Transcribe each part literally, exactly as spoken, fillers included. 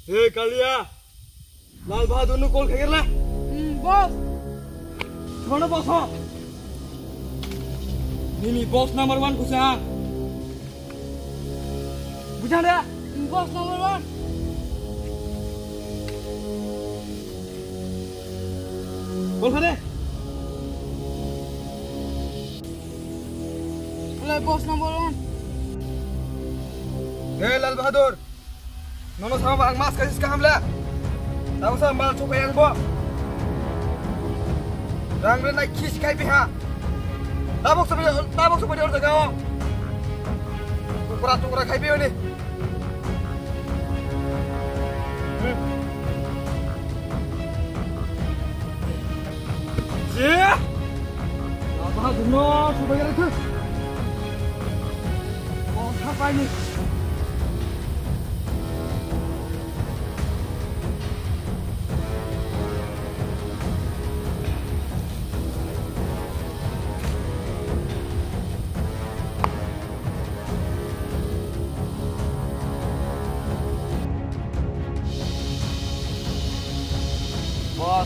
Hey, Kalia. Lal Bahadur no call khager le. Hmm, boss. Kono boss ho? Nini boss number one kusa. Buja de? Hmm, boss number one. Call khade. Hello, boss number one. Hey, Lal Bahadur. Nono sama ang mas kasis kaham le. Tabo sa mal chupai ang bo. Rang re nai khis khai biha. Tabok sa tabok sa ori jaga o. Tukra tukra khai biyo ni. Je. Apa duno chupai ang tu. Oh, sapai ni. Boss,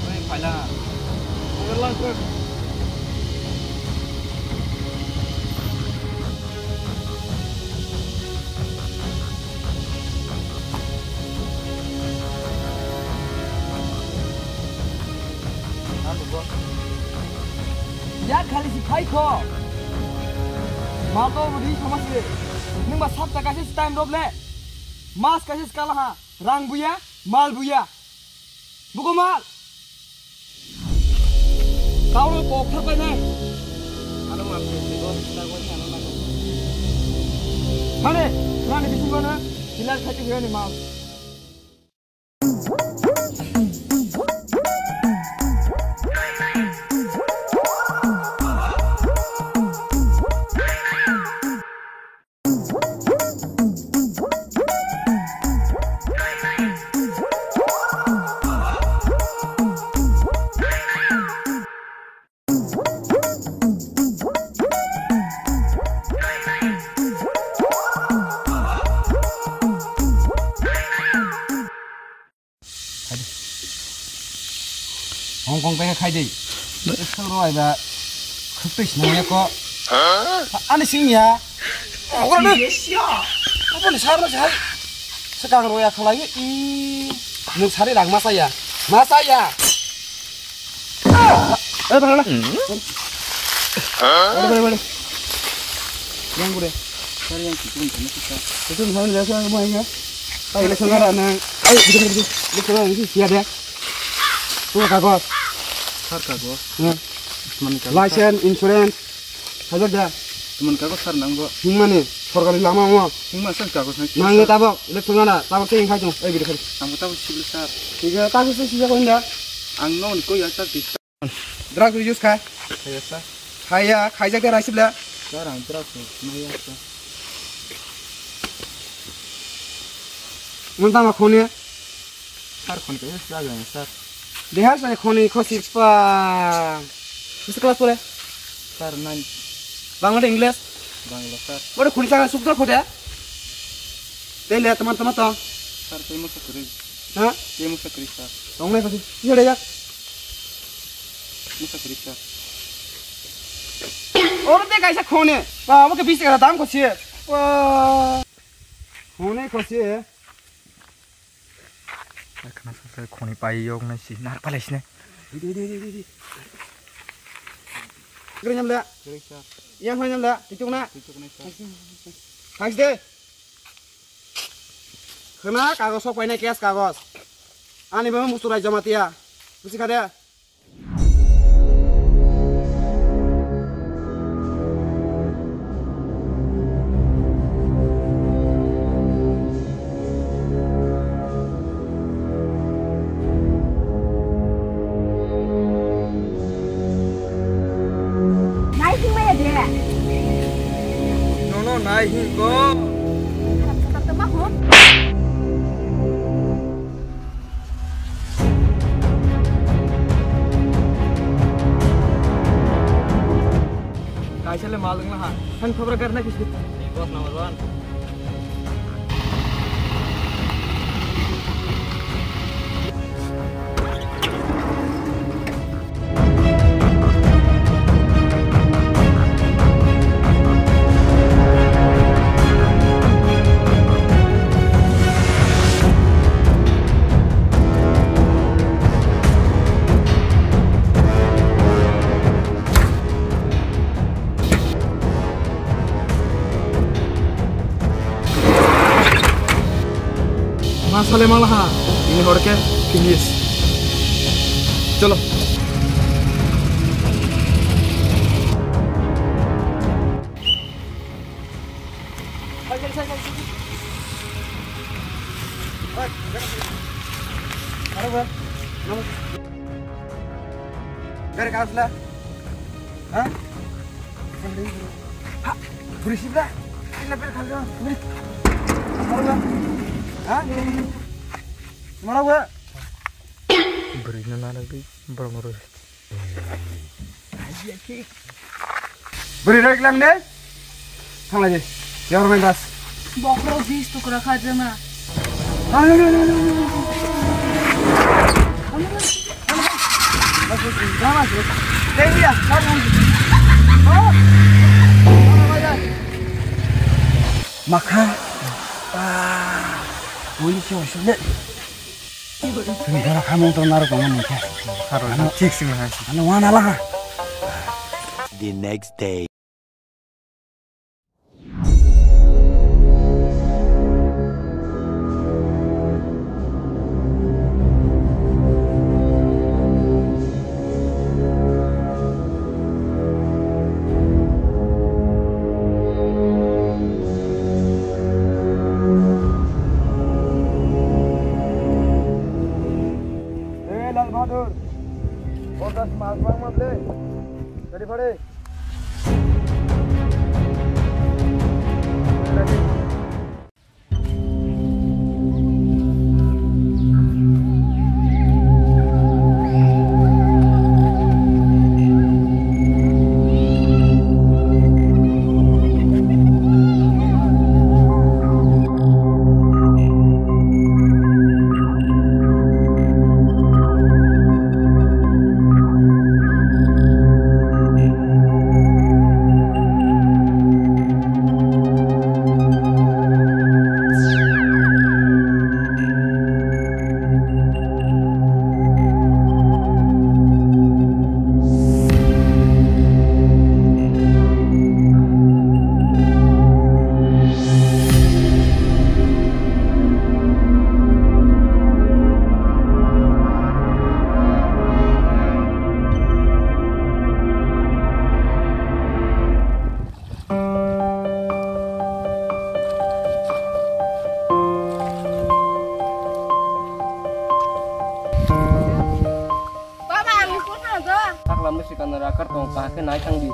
oi phaila. Oi lang khe. Ya khali si khai kho. Mal to budi sama si. Nung ba sab ta kaise time rob le. Mas kaise kala ha. Rang buya, mal buya. Buko mal. Kau no kok thak bai nai. Ano mal ko si ko ta ko si ano na ko. Hane, rani bisingo na. Silar khati hiyani mal. Hong Kong bai khai di. Sal roi ba khuk twi sinai ko. Ani sing ya. Ora de. Apa ni sar na sar. Sekang roi akhlai i. Nung sari rang masa ya. Masa ya. Eh, bana. Bana, bana, bana. Yang gure. Sar yang kitu ni kita. Itu misalnya dia sang mai ya. Ai le sangara na. Ai, gitu gitu. Gitu gitu. Iya deh. Tuh kagos. Sar kagos. Ya. Mani kagos. License, insurance. Hajar dah. Cuman kagos sar nanggo. Hingmani sorkari lama mo. Hingma sar kagos nang. Nanggo tabok, election gana, tabok tei khai tong. Ei bidi khai. Ang tabok sibli sar. Tiga kagos sih sih kau indah. Ang no ni koi ya sar di. Drug use khai. Khai ya sar. Khai ya, khai jak te raisib le. Sar ang drug no ya sar. Mun tama khone. Sar khone khe sar jang sar. Deha sai khone kho six pa. Which class pore? Sar nine. Bangla de English? Bangla sar. Bore khone sanga sukdor khode. Tei le teman teman to. Sar tei mo sakri. Ha? Tei mo sakri sar. Tongnai pasi. Iya de ya. Mo sakri sar. Oro te kaisa khone. Ba mo ke bis taka dam kho si. Ba. Khone kho si. Khana sasa khoni pai yok na si nar palai sine. Di, di, di, di, di. Gre nyam da. Gre sa. Yang hoi nyam da. Tituk na. Tituk na sa. Thanks de. Khana kagos sok paina case kagos. Ani bama musurai jamatia. Busi khade. Nai sing maya de. Nono nai hing ko. Tama ho. Kaisa le mal wngla ha. Thang thobra garna kisi. Boss number one. Sale malaha, ini hor ke finish. Cholo. Gari kahan se la? Ha? Ha? Beri sih lah. Ini lebih kali dong. Beri. Mau lah. Ha? Mau lah gua. Beri nana lagi, berapa menurut? Beri lagi lang deh. Thanglaidi. Yaor main bas. Bokhorok bis tukra kha jana. Makha. Ah, ui, sio, sio, le. Tini gora khamung to narok tongma nungkha. Aro thik sing ha. Ano wana laha. The next day. Hey, Lal Bahadur. Order smash bang mable. Ready for it. Baba, ang school thang do. Sakla musi kana rakar tong kahke nai thang di.